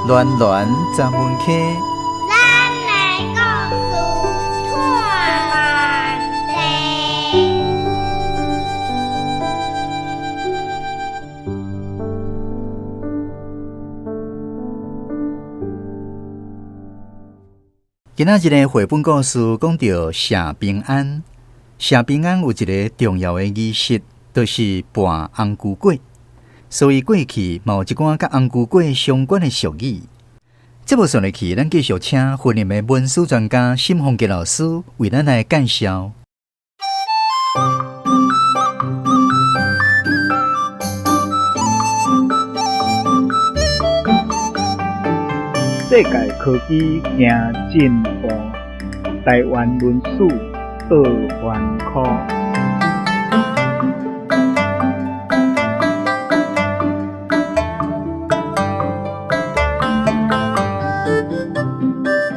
暖暖十文溪，咱的故事托万地。今仔日的绘本故事讲到谢平安，谢平安有一个重要的仪式，就是跋红龟粿。所以过去嘛有一寡佮红龟粿相关的俗语。节目顺落去，咱继续请云林的文史专家沈凤杰老师为咱来介绍。世界科技行进步，台湾文史倒翻科。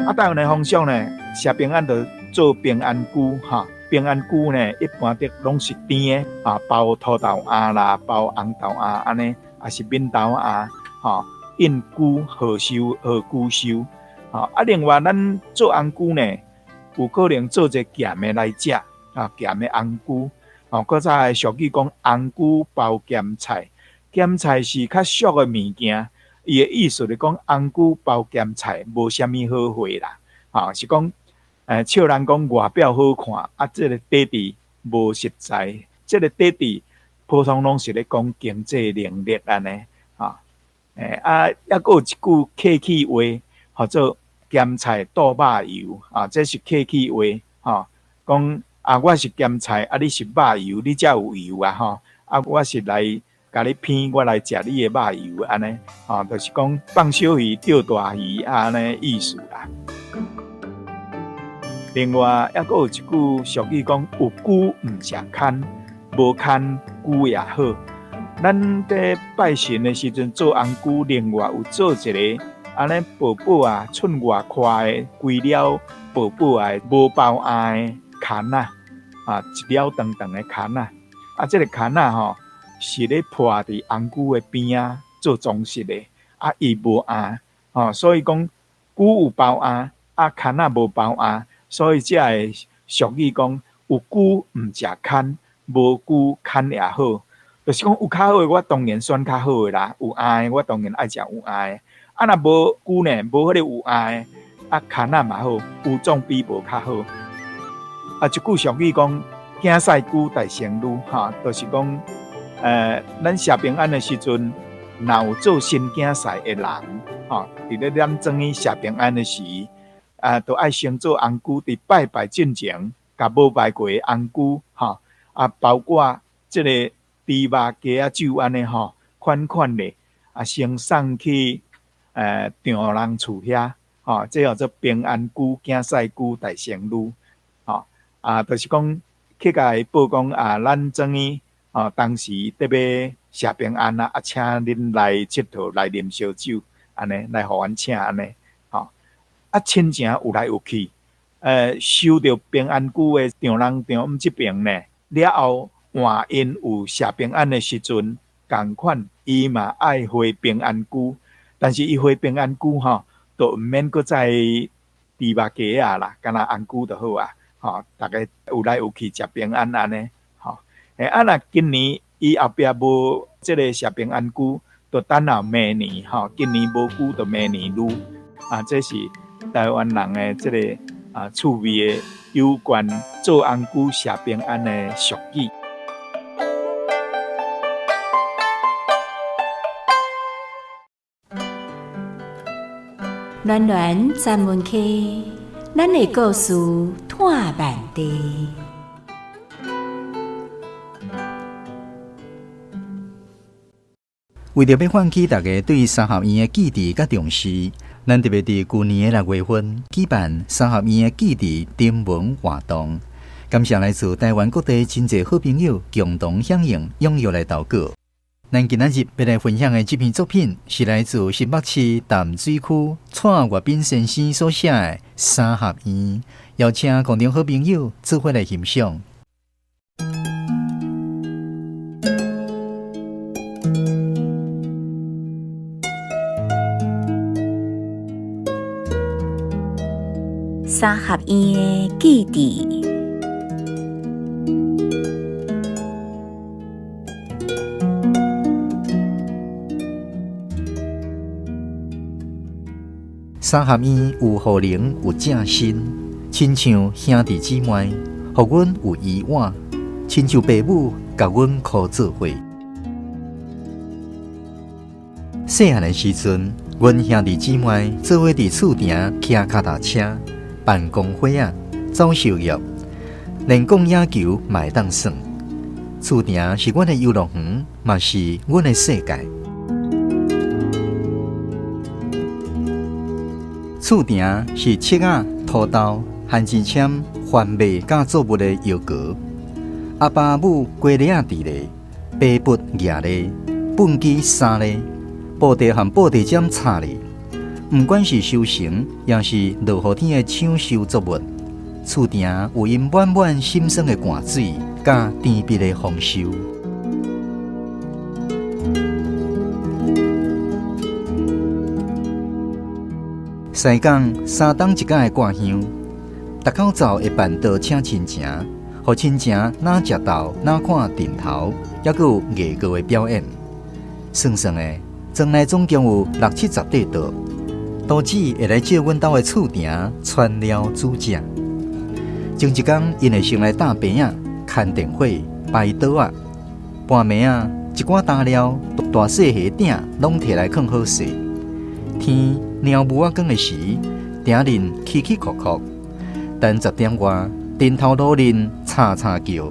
啊，台湾的风俗呢，谢平安就做平安龟哈。平安龟呢，一般的攏是甜的啊，包土豆仔啦，包红豆仔按呢，抑是扁豆仔吼，印龟贺寿贺龟寿吼。啊，另外咱做红龟呢，有可能做一个咸的来食啊，咸的红龟。吼，阁早的俗语讲红龟包咸菜，咸菜是较俗的物件。伊的意思就讲红龟包咸菜无啥物好货啦，吼，是讲，笑人讲外表好看，啊，这个底底无实在，这个底底普通攏是咧讲经济能力按呢，吼，啊，犹阁有一句客气话，号做咸菜倒肉油，啊，这是客气话，吼，讲啊，我是咸菜，啊，你是肉油，你才有油啊，吼，啊，我是来共你偏，我来食你的肉油，按呢，吼，就是讲放小鱼钓大鱼按呢意思啦。另外，犹阁有一句俗语讲：有龟毋食牵，无牵龟也好。咱伫拜神的时阵做红龟，另外有做一个按呢薄薄仔，寸外宽的规了薄薄仔无包餡的牵仔，啊，一了长长的牵仔，啊，这个牵仔吼，是咧铺伫红龟的边仔做装饰的，啊，伊无餡，吼，所以讲龟有包餡，啊，牵仔无包餡，所以才会俗语讲有龟毋食牵，无龟牵也好，就是讲有较好的，我当然选较好的啦，有餡的我当然爱食有餡的，啊，若无龟呢，无彼个有餡的，啊，牵仔嘛好，有总比无较好。啊，一句俗语讲，囝婿龟大成女，吼，就是讲。咱谢平安的时阵，若有做新囝婿的人，吼，伫咧咱转去谢平安的时，啊，都爱先做红龟，伫拜拜进前，共无拜过的红龟，吼，啊，包括这个猪肉、鸡仔酒按呢吼，款款的，啊，先送去丈人厝遐，吼，这叫做平安龟、囝婿龟、大成女，吼，啊，就是讲去共伊报讲啊，咱转去。哦，当时特欲谢平安啊，啊，请恁来𨑨迌，来啉烧酒，按呢来予阮请按呢，吼，啊，亲情有来有去，收著平安龟的丈人丈母这边呢，了后换𪜶有谢平安的时阵，仝款伊嘛爱回平安龟，但是伊回平安龟吼，就毋免阁再猪肉鸡仔啦，干焦红龟就好啊，吼，逐家有来有去食平安按呢。啊，若今年伊后壁无这个谢平安龟，就等候明年吼。今年无龟，就明年女。啊，这是台湾人的这个啊趣味的有关做红龟谢平安的俗语。暖暖专门区，咱的故事拖慢地。为著欲唤起大家对三合院的记忆佮重视，咱特别伫旧年的六月份举办三合院的记忆征文活动。感谢来自台湾各地真济好朋友共同响应，踊跃来投稿。咱今仔日欲来分享的这篇作品，是来自新北市淡水区蔡月斌先生所写的《三合院》，邀请观众好朋友做伙来欣赏。三合院的記憶。三合院有雨林，有正身，親像兄弟姊妹，予阮有伊碗，親像爸母共阮箍做伙。細漢的時陣，阮兄弟姊妹做伙佇厝埕騎跤踏車、扮公伙仔、走獸業，連講野球嘛會當耍。厝埕是阮的遊樂園，嘛是阮的世界。厝埕是粟仔、土豆、番薯籤、番麥佮作物的藥膏。阿爸母雞螺仔佇咧，白筆舉咧，畚箕三咧，布袋和布袋針插咧。毋管是收成，抑是落雨天的搶收作物，厝埕有𪜶滿滿心酸的汗水，佮甜蜜的豐收。西港三冬一改的掛香，逐口灶會辦桌請親情，予親情若食豆，若看陣頭，猶閣有藝歌的表演。算算的，莊內總共有六七十塊桌，刀子會來借阮兜的厝埕傳料煮食。前一工，𪜶會先來搭棚仔、牽電火、擺桌仔，半暝仔一寡擔料、大細蝦鼎攏提來囥好勢。天貓霧仔光的時，埕裡起起擴擴。等10點外，燈頭路面吵吵叫，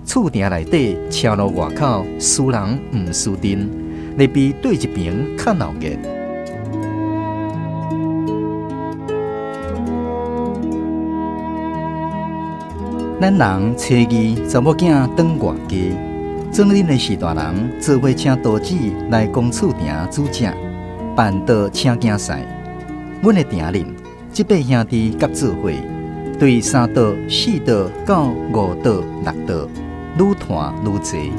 厝埕內底車路外口，輸人毋輸陣，咧比對一爿較鬧熱。咱人初二查某囝轉外家，庄恁的序大人做伙請刀子來公厝埕煮食。辦桌請囝婿，阮的埕裡，這輩兄弟佮做伙，對三桌、四桌到五桌、六桌，愈湠愈濟。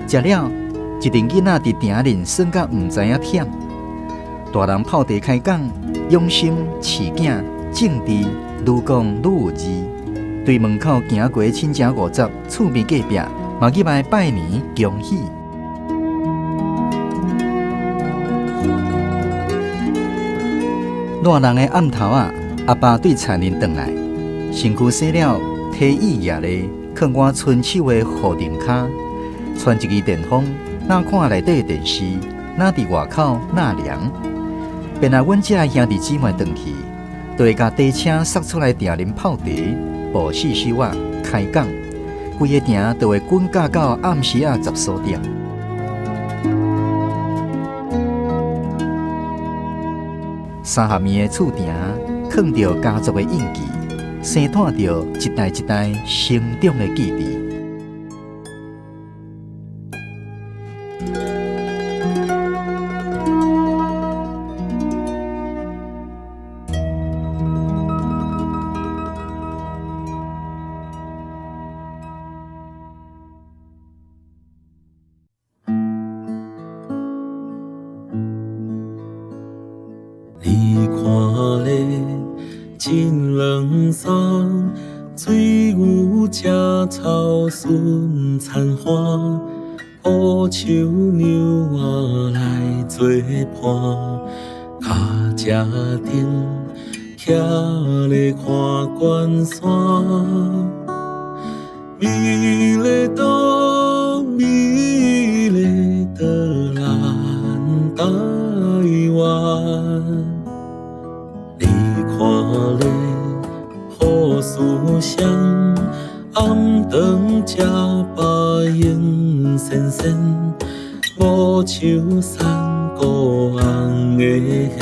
食了，一陣囡仔佇埕裡耍甲毋知影忝。大人泡茶開講，養生、飼囝、政治，愈講愈有味。對門口行過親情50，厝邊隔壁嘛入來拜年恭喜。熱人的暗頭仔，阿爸對田裡轉來，身軀洗了，提椅舉咧，囥我伸手的雨頂跤，揣一支電風，若看內底電視，若佇外口納涼。便來阮遮的兄弟姊妹轉去，就會共短車塞出來埕裡泡茶、報四收仔、開講，規个埕就會滾甲到暗時仔十數點。三合院的厝埕，囥著家族的印記，生湠著一代一代成長的記憶。你看咧，真冷爽，水牛食草顺田花，乌树娘仔来做伴，跤車顶徛咧看關山，美麗島，美麗的咱台灣。你看咧，好思想，暗頓食飽閒仙仙，無樹山谷紅的現，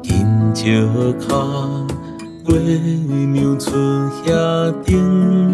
金石跤，月娘出遐頂。